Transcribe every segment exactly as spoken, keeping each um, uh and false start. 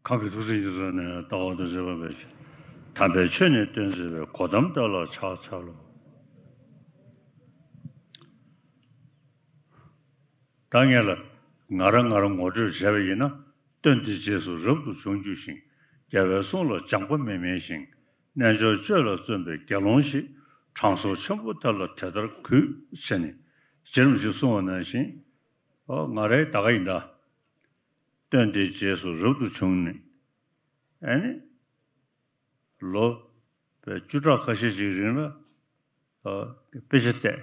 གང་གི་ཐུགས་སྲས་ཀྱི་ཚོགས་ནི་ལྟ་བ་དང་བཅས་པ་འབད་ཅིང་། དམ་པའི་ཆོས་ནི་སྟོན་མཛད་པའི་གོ་ཏམ་དེ་ལ་ཕྱག་འཚལ་ལོ། ད་ངེད་ལ་ང་རང་ང་རང་ངོ་སྤྲོད་བྱས་པ་ཡིན་ན། སྟོན་ཏེ་རྗེས་སུ་རབ་ཏུ་བྱུང་གྱུར་ཅིང་། རྒྱལ་བའི་གསུང་ལ་སྦྱངས་པ་མེད་མིན་ཞིང་། རྣལ་འབྱོར་སྤྱོད་ལ་བརྩོན་པའི་དགེ་སློང་ཞིག། དྲང་སྲོང་ཆེན་པོ་དེ་ལ་དེ་ལྟར་གུས་ཞེས་ནས། རྗེ་རིན་པོ་ཆེས་གསུངས་པ་ནང་བཞིན། ཨོ་ང་རའི་ད་ག་ཡིན་ད། སྟོན་ཏེ་རྗེས་སུ་རབ་ཏུ་བྱུང་ནས། ཨ་ནི། ལོ་བཅུ་ཕྲག་ཁ་ཤས་ཤིག་རིང་ལ་ཨ་དཔེ་ཆ་བལྟས།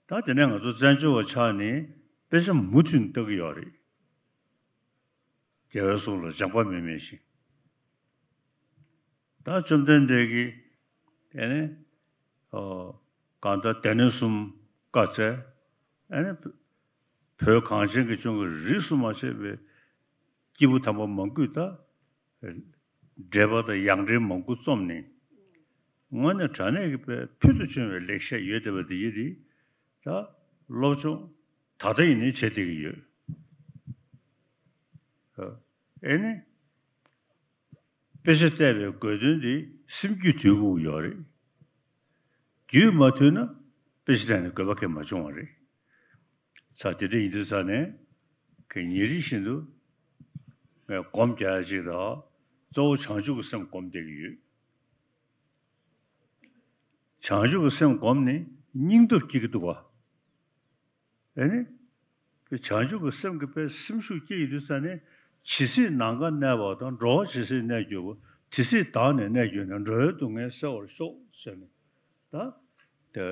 ད་དེ་ནས་ང་ཚོ་བཙན་བྱོལ་བ་ཆགས་ནས་དཔེ་ཆ་མུ་མཐུད་ལྟ་གི་ཡོད་རེད། རྒྱལ་བའི་གསུང་ལ་སྦྱངས་པ་མེད་མིན་ཞིང་། ད་བཅོམ་ལྡན་འདས་ཀྱིས་ཨ་ནི་ཨོ་གང་ལྟར་སྡེ་སྣོད་གསུམ་བཀའ་སྩལ། ཨ་ནི་བོད་གངས་ཅན་གྱི་ལྗོངས་ཀྱི་རིས་སུ་མ་ཆད་པའི་སྐྱེས་བུ་དམ་པ་མང་པོས་ད་འགྲེལ་པ་དང་ཡང་འགྲེལ་མང་པོ་རྩོམ་ནས། དངོས་གནས་དྲང་གནས་ཀྱི་དཔེ་ཕུལ་དུ་བྱུང་བའི་ལེགས་བཤད་ཡོད་བསྡད་པ་དེ་ཡིན་རེད། ད་སློབ་སྦྱོང་ད་ལྟ་ཡིན་ནའི་བྱེད་བསྡད་ཀྱི་ཡོད། ཨ་ནི། དཔེ་ཆ་བལྟས་པའི་དགོས་དོན་དེ་སེམས་རྒྱུད་དུལ་དགོས་ཡོད་རེད། རྒྱུད་མ་དུལ་ན་དཔེ་ཆ་བལྟས་ནས་དགོས་པ་གང་ཡང་མ་བྱུང་བ་རེད། ས་དེ་འདྲ་ཡིན་དུས་ས་ནས་གི་ཉིན་རེ་བཞིན་དུ་ངས་སྒོམ་རྒྱག་ཡ་ཅིག་དང་། གཙོ་བོ་བྱང་ཆུབ་ཀྱི་སེམས་སྒོམ་བསྡད་ཀྱི་ཡོད། བྱང་ཆུབ་ཀྱི་སེམས་སྒོམ་ནས་སྙིང་སྟོབས་སྐྱེ་གི་འདུག་བ། ཨེ་ནི། བྱང་ཆུབ་ཀྱི་སེམས་ཀྱི་དཔེ་སེམས་ཤུགས་སྐྱེ་ཡི་དུས་ཙ་ནས། ཇི་སྲིད་ནམ་མཁའ་གནས་པ་དང་། འགྲོ་བ་ཇི་སྲིད་གནས་གྱུར་པ། དེ་སྲིད་བདག་ནི་གནས་གྱུར་ནས། འགྲོ་བའི་སྡུག་བསྔལ་སེལ་བར་ཤོག་ཟེར་ནས། ད་དེ་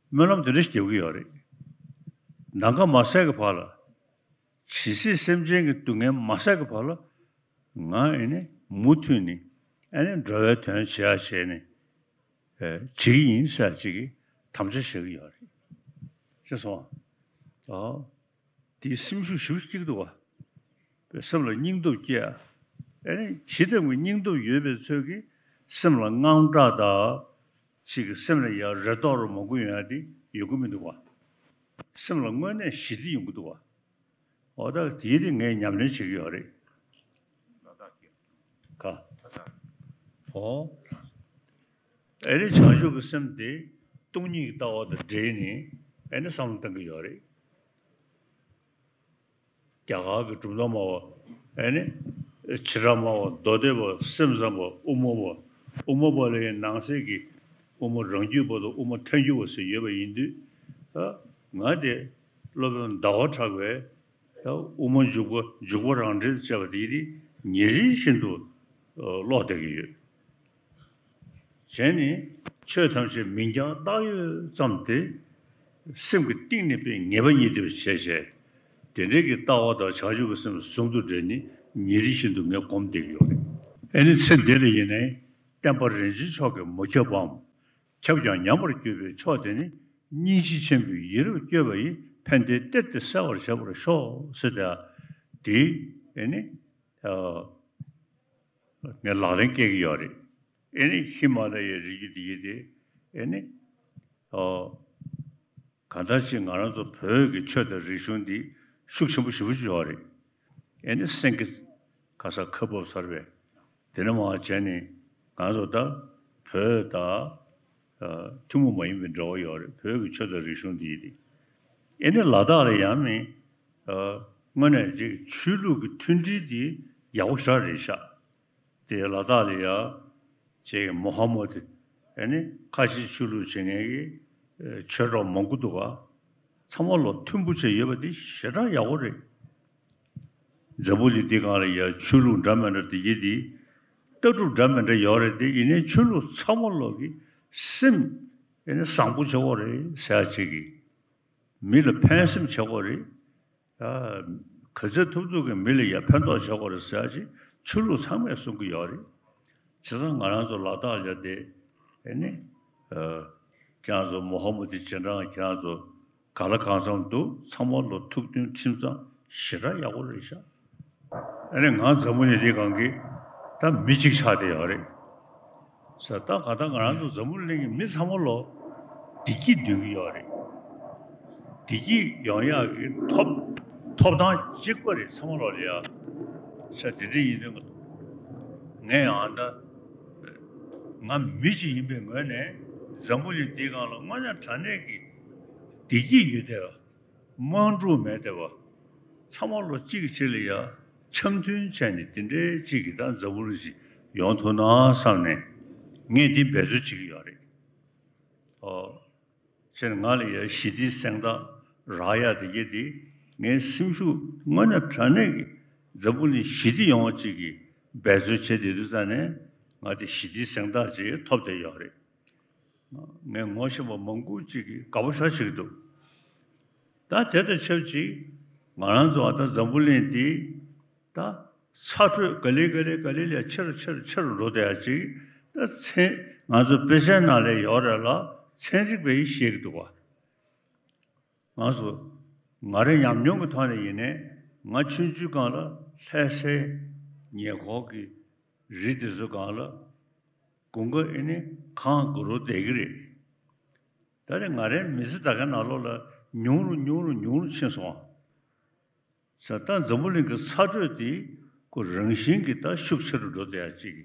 སྨོན་ལམ་དེ་འདྲ་ཞིག་རྒྱག་གི་ཡོད་རེད། ནམ་མཁའ་མ་ཟད་ཀྱི་བར་ལ། ཇི་སྲིད་སེམས་ཅན་གྱི་སྡུག་བསྔལ་མ་ཟད་ཀྱི་བར་ལ། ང་ཨེ་ནི་མུ་མཐུད་ནས་ཨེ་ནི་འགྲོ་བའི་དོན་བྱེད་ཡ་བྱས་ནས། ཨེ་བྱེད་ཀྱི་ཡིན་ཟེར་ཅིག་གི་དམ་བཅའ་བཞག་གི་ཡོད་རེད། ཤེས་སོང་ཨ། ཨོ། དེའི་སེམས་ཤུགས་ཞེ་པོ་ཅིག་སྐྱེ་གི་འདུག་བ། སེམས་ལ་སྙིང་སྟོབས་སྐྱེ་ཡ། ཨེ་ནི་ཇི་ལྟ་བུའི་སྙིང་སྟོབས་ཡོད་པའི་ཚོད་ཀྱིས་སེམས་ལ་དངངས་སྐྲག་དང་། ཅིག་གི་སེམས་ལ་ཡ་རེ་དོགས་རུ་མང་པོ་ཡོང་ཡ་དེ་ཡོང་གི་མི་འདུག་བ། སེམས་ལ་དངོས་གནས་ཞི་བདེ་ཡོང་གི་འདུག་བ། འོ་ད་དེའི་དེ་ངས་ཉམས་ལེན་བྱེད་ཀྱི་ཡོད་རེད། ལ་དྭགས་ཀྱི་ཁ། ཨོ། ཨེ་ནི་བྱང་ཆུབ་ཀྱི་སེམས་དེ་སྟོང་ཉིད་ཀྱི་ལྟ་བ་དང་འབྲེལ་ནས་ཨེ་ནི་བསམ་བློ་གཏང་གི་ཡོད་རེད། རྒྱ་གར་གྱི་གྲུབ་མཐའ་སྨྲ་བ་ཨེ་ནི་བྱེ་བྲག་སྨྲ་བ་མདོ་སྡེ་པ་སེམས་ཙམ་པ་དབུ་མ་པ། དབུ་མ་པ་ལ་ཡང་ནང་གསེས་ཀྱི་དབུ་མ་རང་རྒྱུད་པ་དང་དབུ་མ་ཐལ་འགྱུར་བ་ཟེར་ཡོད་པ་ཡིན་དུས། ད་ང་དེ་སློབ་དཔོན་ཟླ་བ་གྲགས་པས་ད་དབུ་མ་འཇུག་པ་འཇུག་པ་རང་འགྲེལ་བྱས་པ་དེ་ཡིན་དེ་ཉིན་རེ་བཞིན་དུ་ཀློག་བསྡད་ཀྱི་ཡོད། བྱས་ནས་ཆོས་ཐམས་ཅད་མིང་རྐྱང་བཏགས་ཡོད་ཙམ་དེ་སེམས་ཀྱི་གཏིང་ནས་དཔེ་ངེས་པ་རྙེད་ཐུབ་པ་བྱས་བྱས། དེ་འདྲའི་གི་ལྟ་བ་དང་བྱང་ཆུབ་ཀྱི་སེམས་ཟུང་དུ་འབྲེལ་ནས་ཉིན་རེ་བཞིན་དུ་ངས་སྒོམ་བསྡད་ཀྱི་ཡོད་རེད། ཨེ་ནི་ཚེ་འདི་ལ་ཡིན་ནའི་བསྟན་པ་རིན་ཆེན་མཆོག་གིས་མ་ཁྱབ་བམ། ཁྱབ་ཀྱང་ཉམས་པར་གྱུར་པའི་མཆོག་དེ་ནི། སྙིང་རྗེ་ཆེན་པོས་ཡིད་རབ་བསྐྱོད་པ་ཡིས་ཕན་བདེའི་གཏེར་དེ་གསལ་བར་བྱེད་པར་ཤོག་ཟེར་ཏེ། དེ་ཨེ་ནི། ཨ། ངས་ལག་ལེན་བཀལ་གྱི་ཡོད་རེད། ཨེ་ནི་ཧི་མ་ལ་ཡའི་རི་རྒྱུད་འདི་ཡི་དེ་ཨེ་ནི། ཨ། གང་ལྟར་ཅིག་ང་རང་ཚོ་བོད་ཀྱི་ཆོས་དང་རིག་གཞུང་འདི་ཤུགས་ཆེན་པོ་ཞེ་པོ་ཅིག་ཡོད་རེད། ཨེ་ནི་སེང་གེ་ག་ས་ཁ་བབས་ཚར་བས། དེ་ནས་མར་བྱས་ནས་ང་ཚོ་ད་བོད་དང་ཨ་ཐུན་མོང་མ་ཡིན་པའི་འབྲེལ་བ་ཡོད་རེད། བོད་ཀྱི་ཆོས་དང་རིག་གཞུང་འདི་ཡི་དེ། ཨེ་ནི་ལ་དྭགས་ལ་ཡང་ནི་ཨ་དངོས་གནས་ཅིག་ཆོས་ལུགས་ཀྱི་མཐུན་སྒྲིལ་འདི་ཡག་པོ་ཞེ་དྲག་རེད་ཤག་དེ་ལ་དྭགས་ལ་ཡ་ཅིག་མོ་ཧ་མོ་དེ་ཨེ་ནི་ཁ་ཆེའི་ཆོས་ལུགས་བྱེད་མཁན་གྱི་ཨ་ཆོས་གྲོགས་མང་པོ་འདུག་ག་ཚང་མ་ལོ་མཐུན་པོ་བྱས་ཡོད་པ་འདི་ཞེ་དྲག་ཡག་པོ་རེད། འཛམ་བུ་གླིང་འདི་སྒང་ལ་ཡ་ཆོས་ལུགས་འདྲ་མི་འདྲ་འདི་གྱད་འདི། ལྟ་གྲུབ་འདྲ་མི་འདྲ་ཡོད་རེད་དེ། ཡིན་ནའི་ཆོས་ལུགས་ཚང་མ་ལོག་གི་སེམས་ཨེ་ནི་བཟང་པོ་བྱེད་དགོས་རེད་ཟེར་ཡ་ཅིག་གི། མི་ལ་ཕན་སེམས་བྱེད་དགོས་རེད། ཨ། ག་ཚོད་ཐུབ་ཐུབ་ཀྱི་མི་ལ་ཡ་ཕན་ཐོགས་བྱེད་དགོས་རེད་ཟེར་ཡ་ཅིག་ཆོས་ལུགས་ཚང་མས་གསུང་གི་ཡོད་རེད། བྱས་ཙང་ང་རང་ཚོ་ལ་དྭགས་ལ་དེ་ཨེ་ནི། ཨ། ཁྱེད་རང་ཚོ་མོ་ཧ་མོ་དེ་རྗེས་འབྲང་ཁྱེད་རང་ཚོ་ག་ལ་གང་འཚམ་འདུག་ཚང་མ་ལོ་ཐུགས་མཐུན་ཁྲིམས་གཙང་ཞེ་དྲག་ཡག་པོ་རེད་ཤག་ཨ་ནི་ང་འཛམ་བུ་གླིང་འདི་སྒང་གི་ད་མི་གཅིག་ཆགས་བསྡད་ཡོད་རེད། ས་ད་ག་ད་ང་རང་ཚོ་འཛམ་བུ་གླིང་གི་མི་ཚང་མ་ལོ་བདེ་སྐྱིད་འདོད་ཀྱི་ཡོད་རེད། བདེ་སྐྱིད་ཡོང་ཡག་གི་ཐོབ་ཐོབ་ཐང་གཅིག་པ་རེད་ཚང་མ་ལོ་ལ་ཡ། ས་དེ་འདྲ་ཡིན་དུས་ངས་ཡང་ད་ང་མི་གཅིག་ཡིན་པའི་ངོས་ནས་འཛམ་བུ་གླིང་འདི་སྒང་ལ་དངོས་གནས་དྲང་གནས་ཀྱི་བདེ་སྐྱིད་ཡོད་བསྡད་པ། དམག་འཁྲུག་མེད་བསྡད་པ། ཚང་མ་ལོ་གཅིག་གིས་གཅིག་ལ་ཡ་འཆམ་མཐུན་བྱས་ནས་དེ་འདྲའི་གཅིག་གིས་ད་འཛམ་བུ་གླིང་ཅིག་ཡོང་ཐུབ་ན་བསམ་ནས་ངས་འདི་འབད་རྩོལ་བྱེད་ཀྱི་ཡོད་རེད། ཨོ། བྱས་ནས་ང་ལ་ཡ་ཞི་བདེའི་གཟེངས་རྟགས་རག་ཡ་དེ་གྱད་དེ་ངའི་སེམས་ཤུགས་དངོས་གནས་དྲང་གནས་ཀྱི་འཛམ་བུ་གླིང་ཞི་བདེ་ཡོང་བ་ཅིག་གི་འབད་རྩོལ་བྱས་བསྡད་དུས་ཙང་ནས་ང་དེ་ཞི་བདེའི་གཟེངས་རྟགས་ཅིག་ཐོབ་བསྡད་ཡོད་རེད། ངས་ངོ་ཤེས་པ་མང་པོ་ཅིག་གིས་དགའ་པོ་ཞེ་དྲག་བྱེད་ཀྱི་འདུག་ད་དེ་དང་ཆབས་ཅིག་ང་རང་ཚོ་ཨ་ད་འཛམ་བུ་གླིང་འདི་ད་ཚ་དྲོད་ག་ལེ་ག་ལེ་ག་ལེ་ལས་ཆེ་རུ་ཆེ་རུ་ཆེ་རུ་འགྲོ་བསྡད་ཡ་ཅིག་ད་ཚན་ང་ཚོ་དཔེ་ཆའི་ནང་ལ་ཡོད་རེད་ལ་ཚན་རིག་པས་བཤད་ཀྱི་འདུག་བ། ང་ཚོ་ང་རའི་ཉམས་མྱོང་གི་ཐོག་ནས་ཡིན་ནའི་ང་ཆུང་ཆུང་སྒང་ལ་ལྷ་སའི་ཉེ་འཁོར་གྱི་རི་དེ་ཚོ་སྒང་ལ་དགུན་ཁ་ཨེ་ནི་གངས་དགུ་རུ་བསྡད་ཀྱི་རེད། ད་རེས་ང་རའི་མི་ཚེ་ད་གའི་ནང་ལོགས་ལ་ཉུང་རུ་ཉུང་རུ་ཉུང་རུ་ཕྱིན་སོང་། ས་ད་འཛམ་བུ་གླིང་གི་ཚ་དྲོད་དེ་ཁོ་རང་བཞིན་གྱིས་ད་ཤུགས་ཆེ་རུ་འགྲོ་བསྡད་ཡ་ཅིག་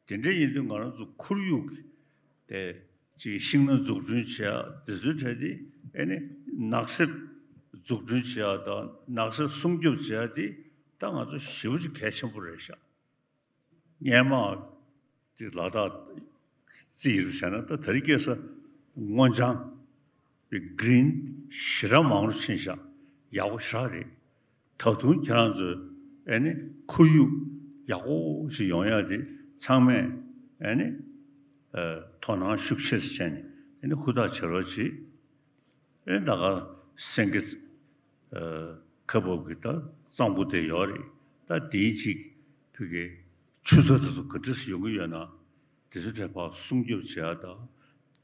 དེ་འདྲ་ཡིན་དུས་ང་རང་ཚོ་ཁོར་ཡུག་གི་དེ་ཅིག་ཤིང་སྣ་འཛུགས་སྐྲུན་བྱེད་ཡ་དེ་ཚོའི་གྲས་དེ་ཨེ་ནི་ནགས་གསེབ་འཛུགས་སྐྲུན་བྱེད་ཡ་དང་ནགས་གསེབ་སྲུང་སྐྱོབ་བྱེད་ཡ་དེ་ད་ང་ཚོ་ཞེ་པོ་ཅིག་གལ་ཆེན་པོ་རེད་ཤག་སྔོན་མ་དེ་ལ་དྭགས་རྩིས་ཡིན་བྱས་ན་ད་དེ་རིང་ཁ་སང་སྔོ་ལྗང་པའི་གི་རིན་ཞེ་དྲག་མང་རུ་ཕྱིན་ཤག་ཡག་པོ་ཞེ་དྲག་རེད། ད་དུང་ཁྱེད་རང་ཚོས་ཨེ་ནི་ཁོར་ཡུག་ཡག་པོ་ཞིག་ཡོང་ཡ་དེ་ཚང་མས་ཨེ་ནི་ཨ་དོ་སྣང་ཤུགས་ཆེ་བྱས་ནས་ཨེ་ནི་ཧུར་ཐག་བྱེད་རོགས་གྱིས། ཨེ་ད་ག་སེང་གེ་ཨ་ཁ་བབས་ཀྱི་ད་གཙང་པོ་དེ་ཡོད་རེད། ད་དེའི་ཅིག་ཕ་གི་ཆུ་ཚ་དེ་ཚོ་ག་འདྲས་ཡོང་གི་ཡོད་ན་དེ་ཚོ་འདྲ་ཕར་སྲུང་སྐྱོབ་བྱེད་ཡ་དང་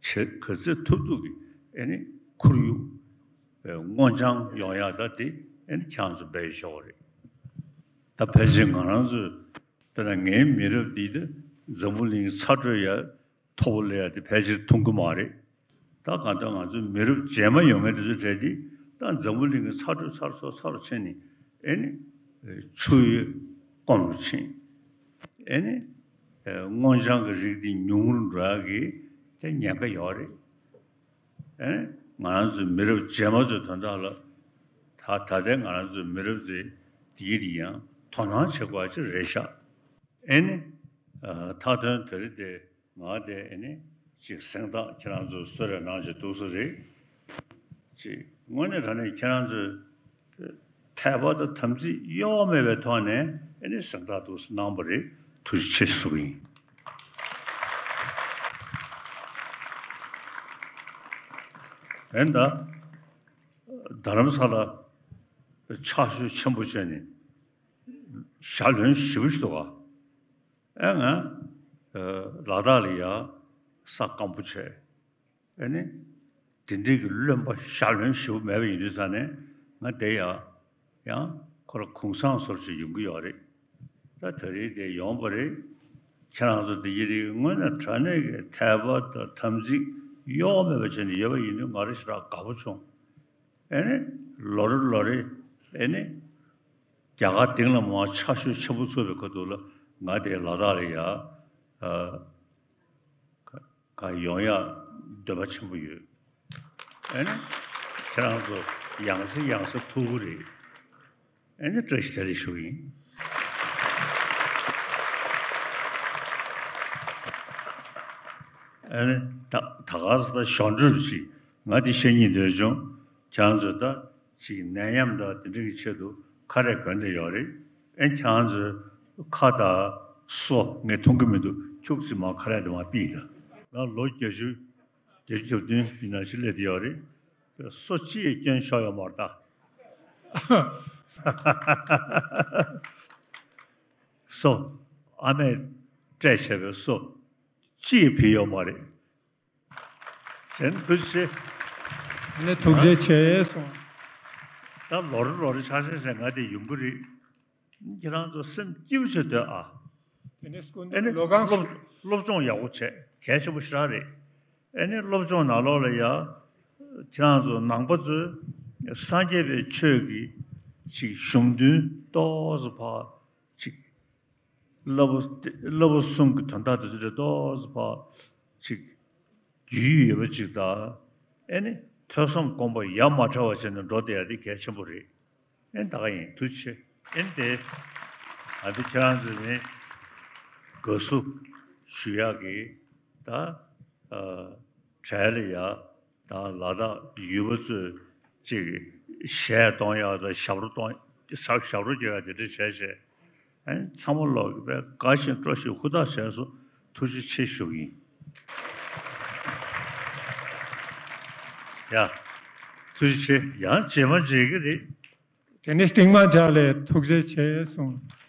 བྱེད་ག་ཚོད་ཐུབ་ཐུབ་ཀྱི་ཨེ་ནི་ཁོར་ཡུག་ཨེ་སྔོ་ལྗང་ཡོང་ཡ་ད་དེ་ཨེ་ནི་ཁྱེད་རང་ཚོ་འབད་ཡོད་ཤོག་རེད། ད་ཕལ་ཆེར་ང་རང་ཚོས་དཔེར་ན་ངའི་མི་རབས་འདི་ད་འཛམ་བུ་གླིང་གི་ཚ་དྲོད་ཡ་མཐོ་པོ་སླེབས་ཡ་དེ་ཕལ་ཆེར་མཐོང་གི་མ་རེད། ད་གང་ལྟར་ང་ཚོའི་མི་རབས་རྗེས་མ་ཡོང་མཁན་དེ་ཚོའི་གྲས་དེ་ད་འཛམ་བུ་གླིང་གི་ཚ་དྲོད་ཚ་རུ་ཚ་རུ་ཚ་རུ་ཕྱིན་ནས་ ཨེ་ནི་ཆུ་ཡི་སྐོམ་རུ་ཕྱིན། ཨེ་ནི་སྔོ་ལྗང་གི་རིགས་འདི་ཉུང་རུ་འགྲོ་ཡག་གི་དེ་ཉེན་ཁ་ཡོད་རེད། ཨེ་ནི་ང་རང་ཚོའི་མི་རབས་རྗེས་མ་ཚོའི་དོན་དག་ལ་ད་ད་ལྟའི་ང་རང་ཚོའི་མི་རབས་ཚོས་འདི་ཡིན་ཡང་དོ་སྣང་བྱེད་དགོས་པ་ཅིག་རེད་ཤག་ཨེ་ནི་མཐའ་དོན་དེ་རིང་དེ་ང་དེ་ཨེ་ནི་ཅིག་གཟེངས་རྟགས་ཁྱེད་རང་ཚོ་གསོལ་རས་གནང་བྱས་འདུག་ས་རེད། ཅིག་དངོས་གནས་དྲང་གནས་ཁྱེད་རང་ཚོས་འཐད་པ་དང་དམ་ཚིག་གཡོ་བ་མེད་པའི་ཐོག་ནས་ཨེ་ནི་གཟེངས་རྟགས་འདུག་ས་གནང་བ་རེད། ཐུགས་རྗེ་ཆེ་ཞུ་གི་ཡིན། ཨེ་ད་རྡ་རམ་ས་ལ་ཕྱག་ཞུ་ཆེན་པོ་བྱས་ནས་ཞག་ལོན་ཞེ་པོ་ཞིག་འདུག་ག་ཨེ་ང་ལ་དྭགས་ལ་ཡ་ས་སྐམ་པོ་བྱས། ཨེ་ནི་དེ་འདྲའི་གི་རློན་པ་ཞག་ལོན་ཞེ་པོ་མེད་པ་ཡིན་དུས་ཙང་ནས་ང་དེ་ཡ་ཡང་ཁོ་ར་གུང་སེང་བཟོ་ཅིག་ཡོང་གི་ཡོད་རེད། ད་དེ་རིང་དེ་ཡོང་པ་རེད། ཁྱེད་རང་ཚོ་དེ་ཡི་རིགས་དངོས་གནས་དྲང་གནས་ཀྱི་འཐད་པ་དང་དམ་ཚིག་གཡོ་བ་མེད་པ་བྱས་ནས་ཡོད་པ་ཡིན་དུས་ང་རེ་ཞེ་དྲག་དགའ་པོ་བྱུང་། ཨེ་ནི་ལོ་རེ་ལོ་རེ་ཨེ་ནི་རྒྱ་གར་སྟེང་ལ་མར་ཕྱག་ཞུ་ཆེན་པོ་ཚུགས་པའི་ཁ་ཐུག་ལ་ང་དེ་ལ་དྭགས་ལ་ཡ་ཨ། ག་ཡོང་ཡག་འདོད་པ་ཆེན་པོ་ཡོད། ཨེ་ནི་ཁྱེད་རང་ཚོ་ཡང་སེ་ཡང་སེ་ཐུག་གི་རེད། ཨེ་ནི་བཀྲ་ཤིས་བདེ་ལེགས་ཞུ་གི་ཡིན། ཨེ་ནི་ད་ད་ག་ས་ད་ཞོར་འཕྲོས་ཅིག་ང་འདི་བཤད་སྙིང་འདོད་བྱུང་། ཁྱེད་རང་ཚོ་ད་ཅིག་ནད་ཡམས་དང་དེ་འདྲ་གི་ཆེད་དུ་ཁ་རས་གོན་བསྡད་ཡོད་རེད། ཨེ་ཁྱེད་རང་ཚོའི་ཁ་དང་སོ་ངས་མཐོང་གི་མི་འདུག་ཁྱུག་ཙམ་མར་ཁ་རས་དེ་མར་ཕུད་ད། ང་ལོ་བརྒྱད་ཅུ་བརྒྱད་ཅུ་གྱ་བདུན་ཡིན་ན་ཞིག་སླེབས་བསྡད་ཡོད་རེད། སོ་གཅིག་ཡང་སྐྱོན་ཤོར་ཡོད་མ་རེད་ད། སོ་ཨ་མས་སྤྲད་བྱས་པའི་སོ་གཅིག་ཡང་ཕུད་ཡོད་མ་རེད། གཞན་ཐུགས་རྗེ་ཆེ། ཨ་ནི་ཐུགས་རྗེ་ཆེ་གསུངས། ད་ལོ་རེ་ལོ་རེ་ཆག་ཆག་བྱས་ང་དེ་ཡོང་གི་རེད། ཁྱེད་རང་ཚོ་སེམས་སྐྱིད་པོ་བྱས་སྡོད་ཨ། དེ་ནས་སྐུ་ཨེ་མདུན་ནི་ལོ་གང་སློབ་སློབ་སྦྱོང་ཡག་པོ་བྱས་གལ་ཆེན་པོ་ཞེ་དྲག་རེད། ཨེ་ནི་སློབ་སྦྱོང་ནང་ལོགས་ལ་ཡ། ཁྱེད་རང་ཚོ་ནང་པ་ཚོས་སངས་རྒྱས་པའི་ཆོས་ཀྱི་ཅིག་གཞུང་དོན་ཏོག་ཙམ་ཕར་ཅིག་བསླབ་པ་བསླབ་པ་གསུམ་གྱི་དོན་དག་དེ་ཚོ་རེ་ཏོག་ཙམ་ཕར་ཅིག་རྒྱུས་ཡོད་པ་ཅིག་དང་། ཨེ་ནི་ཐོས་བསམ་སྒོམ་པ་ཡ་མ་བྲལ་བ་བྱས་ནས་འགྲོ་བསྡད་ཡ་དེ་གལ་ཆེན་པོ་རེད། ཨེ་ད་ག་ཡིན་ཐུགས་རྗེ་ཆེ། ཨེ་དེ་ང་ཚོ་ཁྱེད་རང་ཚོ་ནི་དགའ་བསུ་ཞུ་ཡག་གི་ད་ཨ་གྲལ་ལ་ཡ་ད་ལ་དྭགས་ཡུལ་པ་ཚོས་ཅིག་གཞས་གཏོང་ཡག་དང་ཞབས་བྲོ་གཏོང་ཞབས་ཞབས་བྲོ་རྒྱག་ཡག་དེ་འདྲ་བྱས་བྱས། ཨ་ནི་ཚང་མ་ལོག་གི་དཔེ་དགའ་ཞིང་སྤྲོ་ཞིང་ཧུར་ཐག་བྱས་སོང་། ཐུགས་རྗེ་ཆེ་ཞུ་གི་ཡིན། ཡ། ཐུགས་རྗེ་ཆེ། ཡང་རྗེས་མ་མཇལ་གི་རེད། དེ་ནས་སྟིང་མ་འཇགས་ལས་ཐུགས་རྗེ་ཆེ་གསུངས།